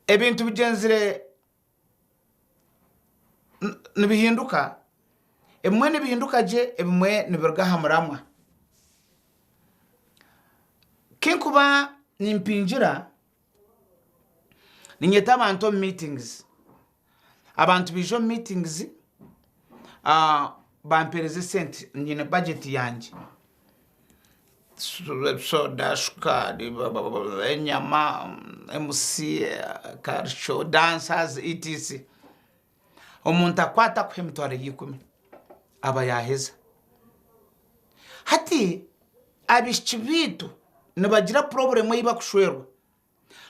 Ebintu bigyenzire nibihinduka, ebimwe nibihinduka gye ebimwe nibiruga aha muramwa. Kinkuba nimpingira, niinyeta abantu omu meetings, abantu baija omu meetings bampereza esente nyine budget yangye. Soda, shukaari, enyama, MC, karisho, dancers etc. Omuntu akwata akuha emitwaro y'ikumi aba yaaheza. Hati abaishiki baitu nibagira purobulemu ei barikushwerwa.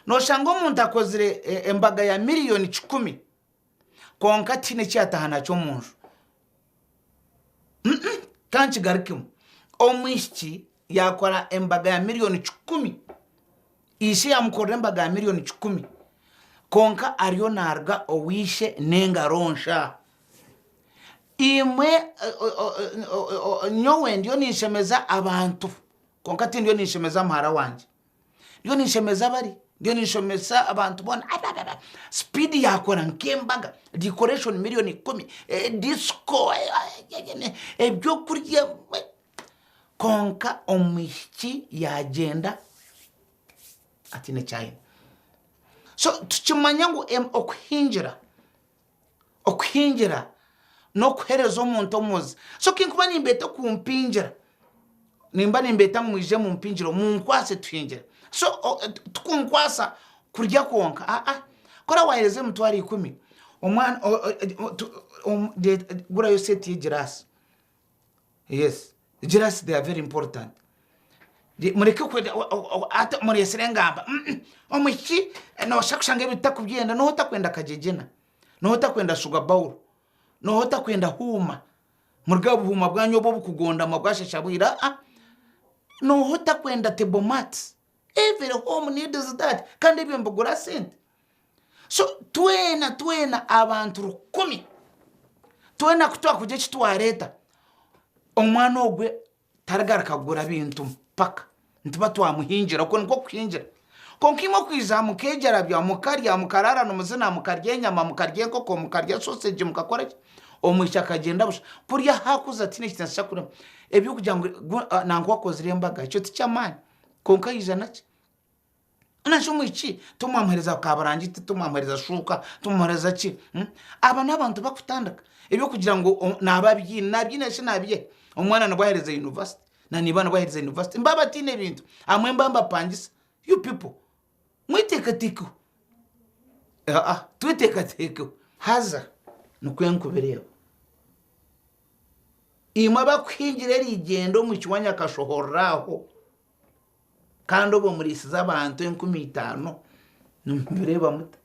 Nooshanga omuntu akozire embaga ya miriyoni kikumi kwonka tihaine eki yaataaha nakyo omu nju. Ka nkigarukemu, omwishiki yaakora embaga ya miriyoni kikumi, ishe yaamukorera embaga ya miriyoni kikumi, kwonka ariyo naaruga owa ishe n'engaro nsha. Imwe nyowe ndiyo ninshemeza abantu kwonka tindiyo ninshemeza muhara wangye. Ndiyo ninshemeza bari, ndiyo ninshemeza abantu boona, abababa, sipiidi yaakora nk'embaga, decoration miriyoni ikumi, disco, ebyokurya, kwonka omwishiki yaagyenda ataine eki aine. So tukimanya ngu okuhingira, Okuhingira n'okuheereza omuntu omuzi. So kinkuba nimbeeta kumpingira, nimba nimbeeta ngu mwije mumpingire, munkwase tuhingire. So tikunkwasa kurya kwonka, aa, ku oraabe waaheereza emitwaro ikumi, omwana gurayo seeti y'egiraasi. Yes, egiraasi they are very important. Mureke hati mureetsire engamba, omwishiki nooshusha kushanga ebintu takubyenda, nooha otakwenda kagyegyena? Nooha otakwenda shuga bowl? Nooha otakwenda huuma? Muruge aha buhuuma bwanyu obu obukugondama bwashasha bwire aa. Nooha otakwenda table mats? Every home needs that kandi ebyo nibigura sente. So twena twena abantu rukumi twena ku twakugira eki twareeta omwana ogwe Tarigaruka kugura bintu mpaka nituba twamuhingira, okwo nikwo kuhingira. Kwonka imwe okwija mukeegyarabya, mukarya, mukaraara nimuzina, mukarya enyama, mukarya enkoko, mukarya sosegi, mukakora ki, omwishiki akagyenda busha. Kuriya haakuza tihaine ekitiinisa kyakurimu. Eby'okugira ngu nangwa akozire embaga, ekyo tiky'amaani. Kwonka yaija naki? Mbwenu omwishiki timwamuheereza kaburangiti, timwamuheereza shuuka, timwamuheereza ki, aba n'abantu bakutandika eby'okugira ngu naaba abiine, naabiine shi naabiiha hi? Omwana nibwo aheerize yunivasite na naiba nibwo aheerize yunivasite, mbaba bataine bintu, abamwe mba mbapangisa, you people mweteekateekeho, tweteekateekeho. Haza nikwo nkubireeba. Imwe abakuhingira eriigyenda omwishiki waanyu akashohorera aho. Kandi obwo muriisize abantu enkumi itaano, nimubireeba muta?